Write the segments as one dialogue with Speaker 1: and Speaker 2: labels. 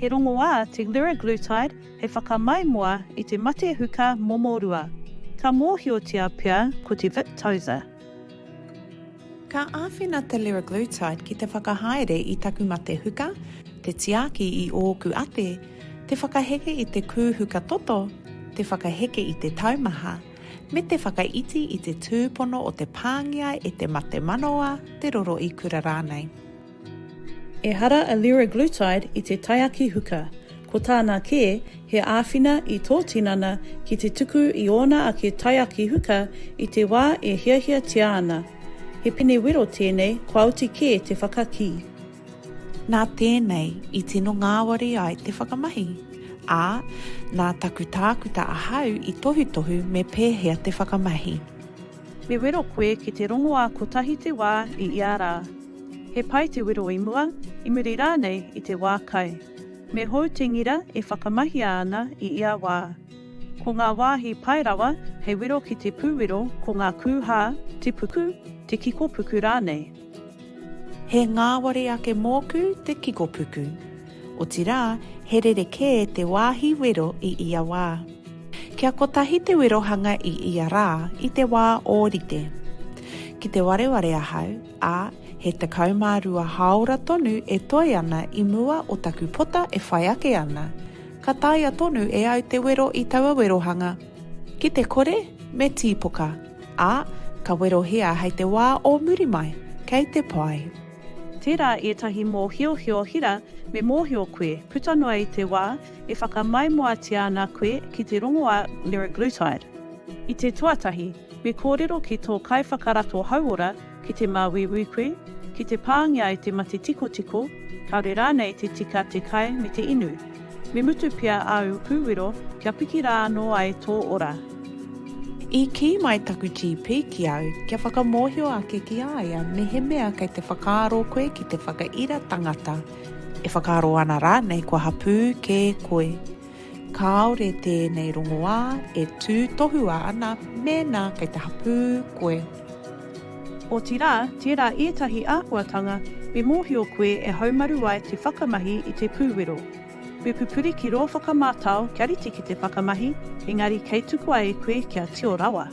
Speaker 1: He rongoā te liraglutide hei whakamaimoa i te mate huka momorua. Ka mōhiotia pea ko te Victoza.
Speaker 2: Ka āwhina te liraglutide ki te whakahaere i taku mate huka, te tiaki i ōku ate, te whakaheke i te kūhuka toto, te whakaheke i te taumaha, me te whakaiti i te tūpono o te pāngia e te mate manawa, te roro ikura rānei.
Speaker 1: Ehara a liraglutide i te taiaki huka, ko tāna kē, he āwhina i tō tinana ki te tuku i ōna ake taiaki huka i te wā e hiahiatia ana. He pene wero tēnei kua oti kē te whakakī.
Speaker 2: Nā tēnei i tino ngāwari ai te whakamahi, ā, nā taku tākuta ahau i tohutohu me pēhea te whakamahi.
Speaker 1: Me wero koe ki te rongoā kotahi te wā i ia rā. He pai te wero i mua, i muri rānei i te wā kai. Me hou te ngira e whakamahia ana i ia wā. Ko ngā wāhi pai rawa hei wero ki te pūwero ko ngā kūhā, te puku, te kiko puku rānei.
Speaker 2: He ngāwari ake mōku te kiko puku. Otirā, he rerekē te wāhi wero i ia wā. Kia kotahi te werohanga i ia rā, i te wā ōrite. Ki te wareware ahau, ā, he 12 hāora tonu e toe ana i mua o taku pota e whai ake ana, ka taea tonu e au te wero i taua werohanga. Ki te kore, me tīpoka, ā, ka werohia hei te wā o muri mai, kei te pai.
Speaker 1: Tērā ētahi mōhiohio hira me mōhio koe puta noa i te wā e whakamaimoatia ana koe ki te rongoā liraglutide. I te tuatahi, me kōrero ki tō kaiwhakarato hauora ki te māuiui koe, ki te pāngia e te mate tikotiko, kāore rānei te tika te kai me te inu. Me mutu pea āu pūwero kia piki rā anō ai tō ora.
Speaker 2: I kī mai taku GP ki au kia whakamōhio ake ki a ia mehemea kei te whakaaro koe ki te whakaira tangata, e whakaaro ana rānei kua hapū kē koe. Kāore tēnei rongoā e tūtohua ana mēnā kei te hapū koe.
Speaker 1: Otirā, tērā ētahi āhuatanga me mōhio koe e haumaru ai te whakamahi i te pūwero. Me pupuri ki rō whakamātao kia rite ki te whakamahi, engari kei tukua e koe kia tio rawa.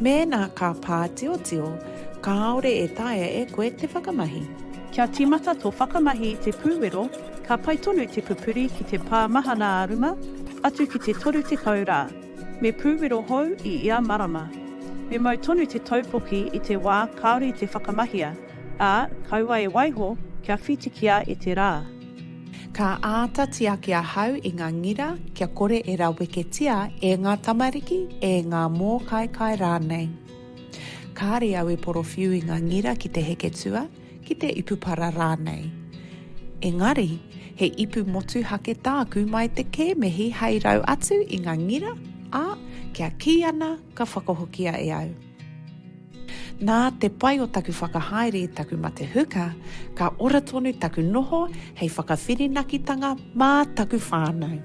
Speaker 2: Mēnā ka pātiotio, kāore e taea e koe te whakamahi.
Speaker 1: Kia tīmata tō whakamahi i te pūwero, ka pai tonu te pupuri ki te pā mahana ā-ruma, atu ki te 30 rā. Me pūwero hou i ia marama. Me mau tonu te taupoki i te wā kāore i te whakamahia, ā, kaua e waiho kia whitikia e te rā.
Speaker 2: Ka āta tiaki ahau i ngā ngira kia kore e raweketia e ngā tamariki, e ngā mōkaikai rānei. Kāre au e porowhiu i ngā ngira ki te heketua, ki te ipupara rānei. Engari, he ipu motuhake tāku mai te kēmehi hei rau atu i ngā ngira, ā, kia kī ana ka whakahokia e au. Nā te pai o taku whakahaere i taku mate huka, ka ora tonu taku noho hei whakawhirinakitanga mā taku whānau.